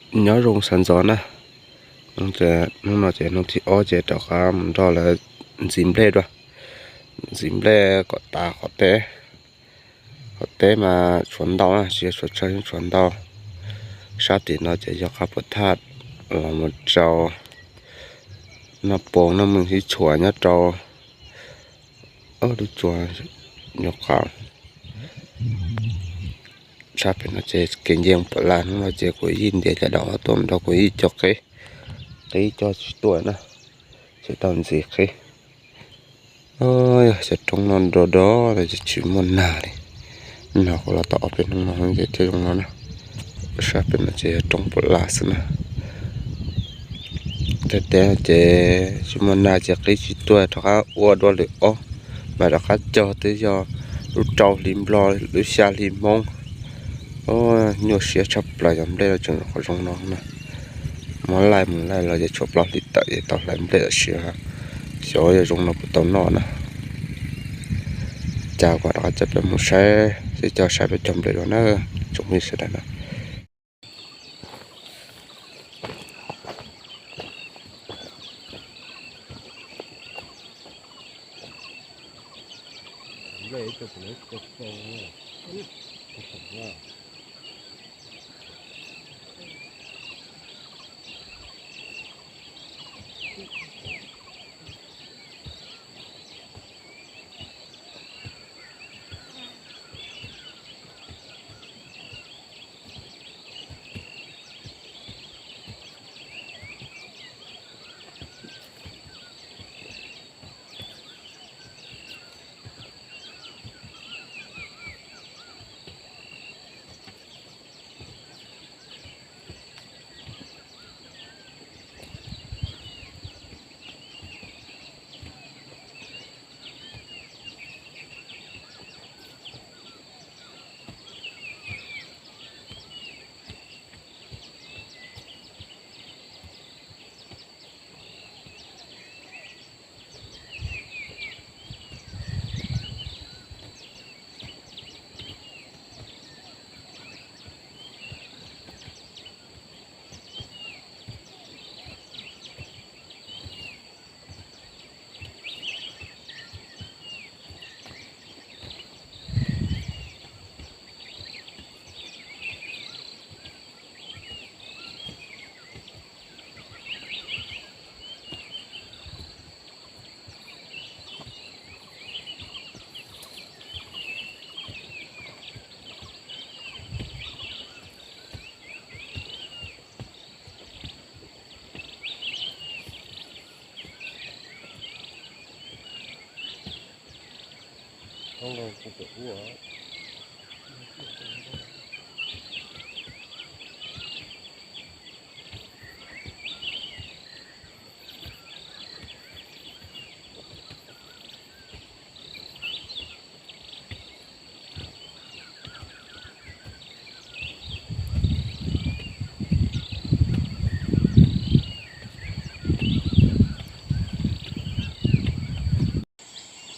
Nyob zoo sawv ntxov na. Hnub no ces hnub thib ob ces rov qab mus nrog lawv ntxiv nplej dua. Ntxiv nplej kom tas qhov teb. Qhov teb mas tshuav ntau na, tsis yog tshuav tsawg, tshuav ntau. Sab tim no ces yog qab puas thaj los mus rau Naj Poo, Naj Moos, ib tshuav nyob rau lub tsua nyuam qhuav. Sab pem no ces kev nce puas laj, hnub no ces kuv yeej ntiav cov daus tuaj nrog kuv yeej cog qib, qib cog tsis tuaj na, tsis tau ntxiv qib. Yog cov roob no do do los tsis muaj nag li. No kuv los tau ob peb hnub no ces thiaj zoo no na. Sab pem no ces yog roob puas laj xwb na. Tej teb ces tsis muaj nag ces qib tsis tuaj, rov qab ua dua lwm ob, mas rov qab cog twb yog lub rau hli Nplog, lub xya hli Hmoob. Nyuaj siab tshaj plaws, cov nplej no tseem qhov zoo no na. Muab laij mus laij los ces tshuav plaub hlis tawm ces tau hlais nplej lawm, xyov yog zoo no puas tau noj na. Cas kuv rov qab coj peb mus saib, seb coj saib peb cog nplej dua na, tsoom phooj ywg sawv daws na.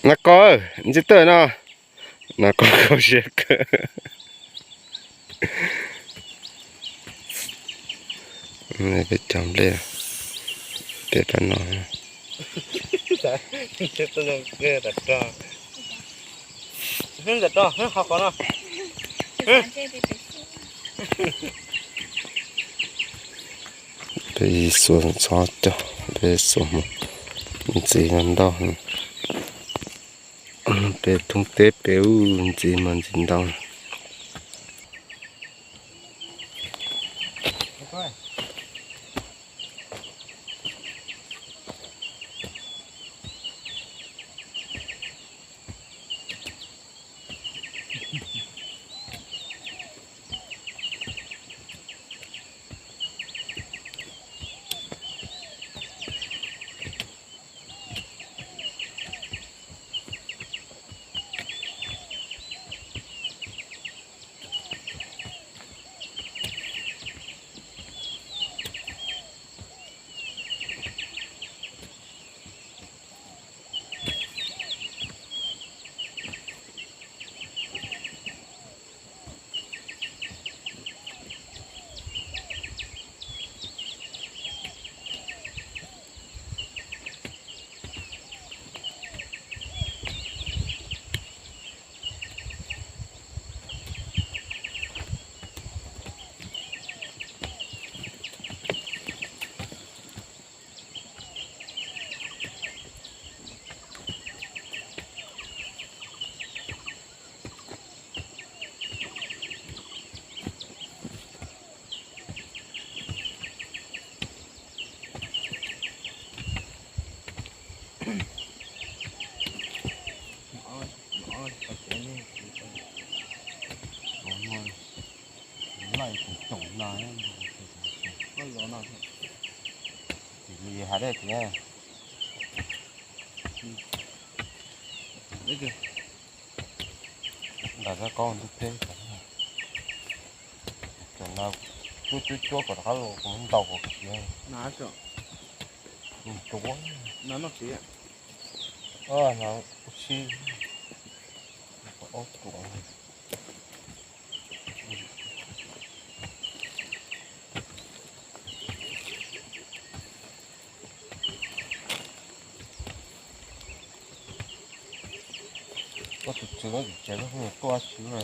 Na koj, ntxiv tawm no. Na koj koj siab kawg. Peb cog nplej pem pab no. Peb xuas txhob cog, peb xuas mus ntxiv no ntau. Peb thoob teb peb ub ntxiv mas ntxiv ntau. Li has dej tias, nram zaj koj ntug teb, cov no cuab cuab cuab kom rov qab los kuv muab ntaus kom khiav. Ntuav, no ub sib, ob tuam. Koj tus tswv koj tus tsev koj mus tuaj siv na.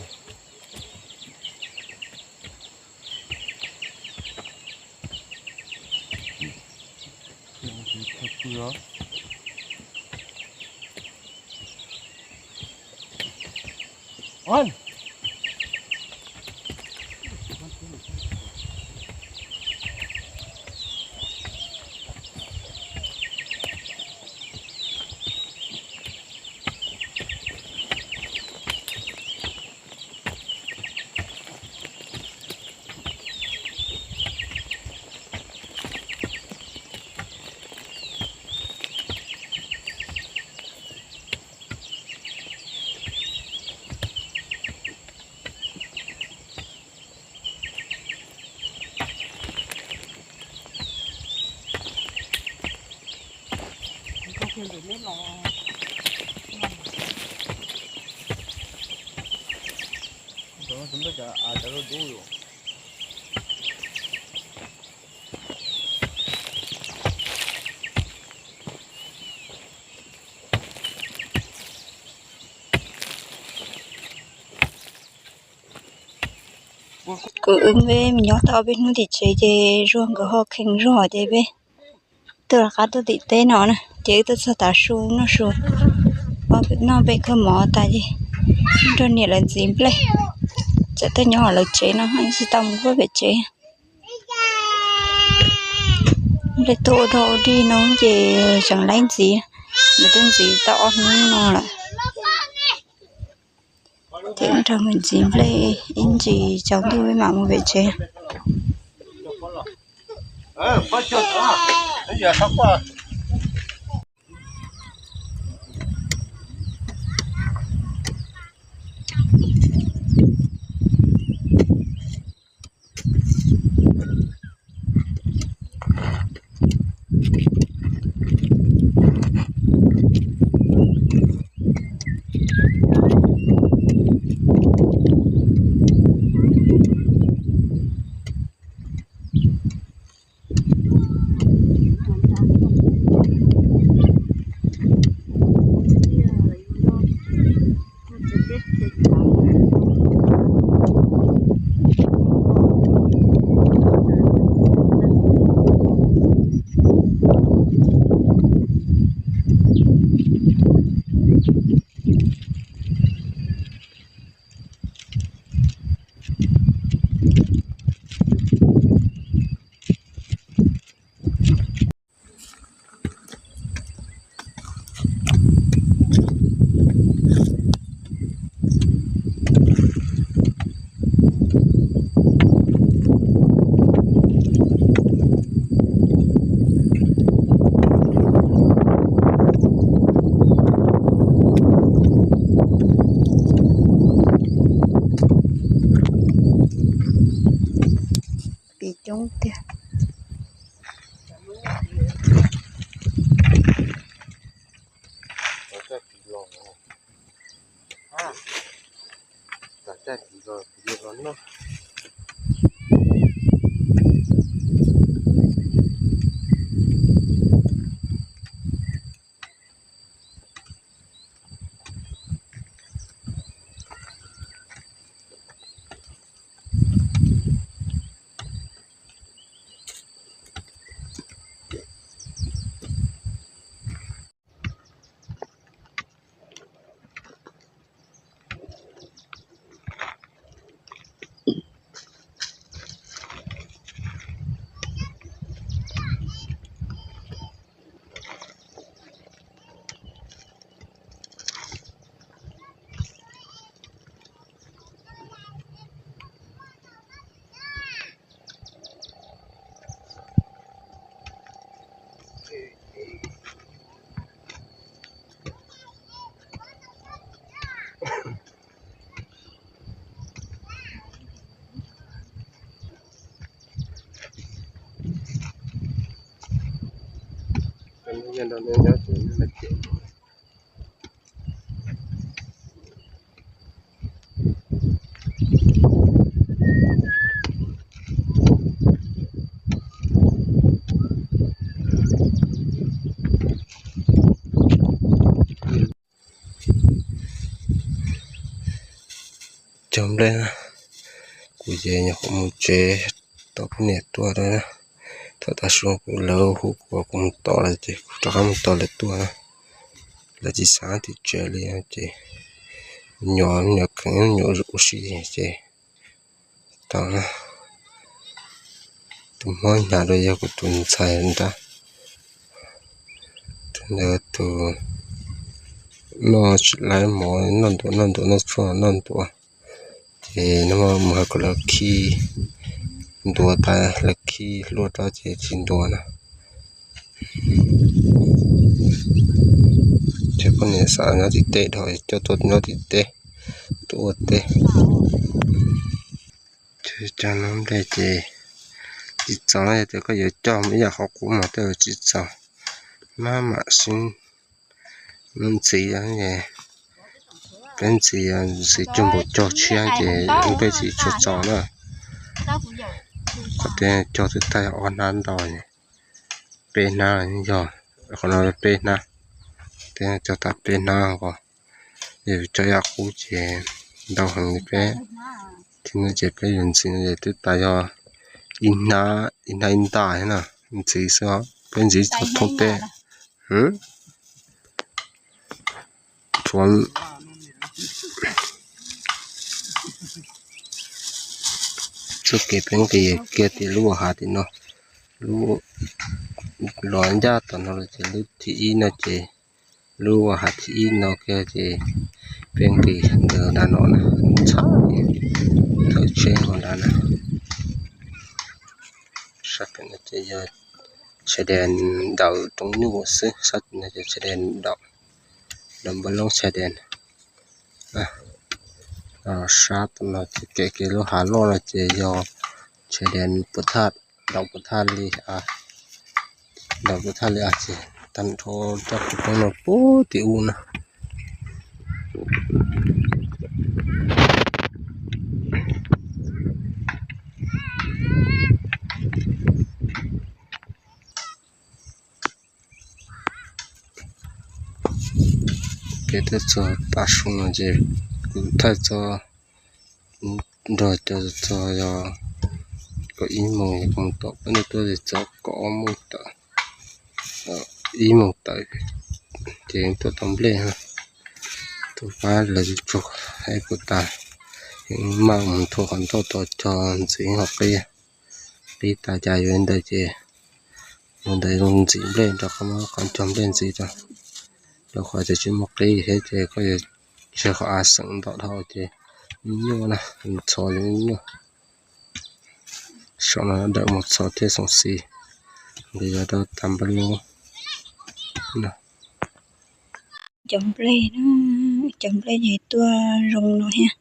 Kuv wb me nyob tau ob peb hnub tim tsev ces Zuag nkawd ho kheev zog ces peb twb rov qab tuaj tim teb no na, ces wb tuaj txog tav su noj su, noj pem kawg mov tas ces nrog niam lawv ntxiv nplej. Txawm tuaj nyob hauv lawv tsev no tsis tau mus puag pem tsev. Nplej tuaj ua dog ua dig no ces tseem laib ntxiv, lawv twb ntxiv tau ob hnub no lawm. Ces wb nrog nkawd ntxiv nplej ib ntsis tsaus ntuj mam mus pem tsev. Pim coob tiag. Nyob rau nej nyob ces nej cem. Cog nplej na, kuv ces nyuam qhuav mus tsev, tos poj niam tuaj na. Thaum tav su kuv, lawv hu kuv, kuv mus tos lawm ces kuv rov qab mus tos lawv tuaj na. Lawv tsis xav tim tsev li ces nyuam, nyuam kheev nyuam ua si ces tau na. Tus Hmoob hnyav dua yog kuv tus ntxhais nrab, tus ntawd tus noj tsis laiv mov, noj ntuas noj ntuas, noj tshuaj noj ntuas, ces nws mus hais kom lawv khi ntuas tas, lawv khi hlua rau ces tsis ntuas na. Ces poj niam xav nyob tim teb dhau, coj tuaj nyob tim teb, tuaj ua teb. Cog nplej ces tsis txaus na, yog tias koj yuav cog ib yam qhov qub mas tej zaum tsis txaus, maj mam sib ntxiv, peb ntxiv, ntxiv cuag npaum cog tshiab ces peb tsis tshua txaus na. Qhov tias cog twb tag ob hnab ntau, peb hnab yog, qhov no peb hnab, peb cog tas peb hnab nkaus. Yog cog yam qub ces ntau heev li peb, tib no ces peb yuav ntxiv no ces twb tas yog ib hnab, ib hnab ib ntaj na, ntxiv xwb, peb ntxiv txog thoob teb. Tshuav txoj kev peb nqis kiag tim lub hav tim no, lub los ncaj tom no los ces lub thib ib no ces, lub hav thib ib no kiag ces peb nqis ntawm nram no na, ntxhab thawj tsheb nkaus nrad na. Sab pem no ces yog chais dais ntawm roob nyuj xwb, sab pem no ces chais dais ntawm, ntawm npab loob chais dais. Sab tom no ces kev, kev lub hav loj no ces yog chais dais puas thaj, ntawm puas thaj li, ntawm puas thaj li ces tag nrho rab qhov roob no puag tim ub na. Kev tuaj txog tav su no ces kuv thaij txog, nrog cov txog yog kaum ib moos, yog kuv mus tom peb no tuaj ces txog kaum ob moos tawm, ib moos tawm ces tuaj tau nplej. Tuaj pab lawv tsuag tsuag es kuv tas, maj mus thua qhov ntoj tos cog ntxiv ho qib, qib tas cas yuav li ntawd ces yuav ntawd zoo ntxiv nplej rau, qhov muab qhov cog nplej ntxiv rau, rau qhov tias tsis muaj qib thiab ces koj yuav tseg qhov av xeem ntau dhau ces nyuaj na, txhos li nyuaj. Saum no dawm mus txhos thiab xoom xis, nqis los rau tas npab lub no. Cov nplej na, cov nplej ces tuaj zoo no thiab.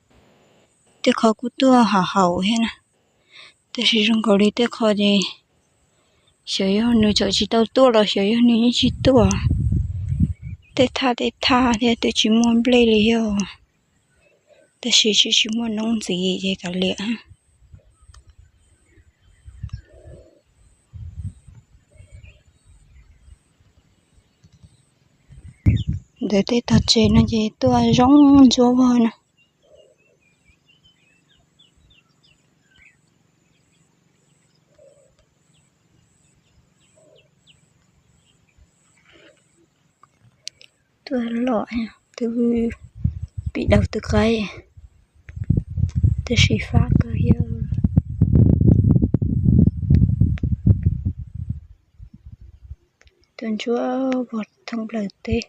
Tej qhov kuj tuaj haum haum thiab na, tab sis zoo nkaus li tej qho ces xyov yog nws txawm tsis tau tuaj los xyov yog nws yeej tsis tuaj. Tej thaj tej thaj thiab twb tsis muaj nplej li thiab, tab sis tsis, tsis muaj noob ntxiv ces kav liam. Ntawm tej tog tsev no ces tuaj zoo ntsuab vog na. Tuaj lom, twb pib daug twb qaib, tab sis fab kawg thiab. Tuaj ntsuab vog thoob plaws teb.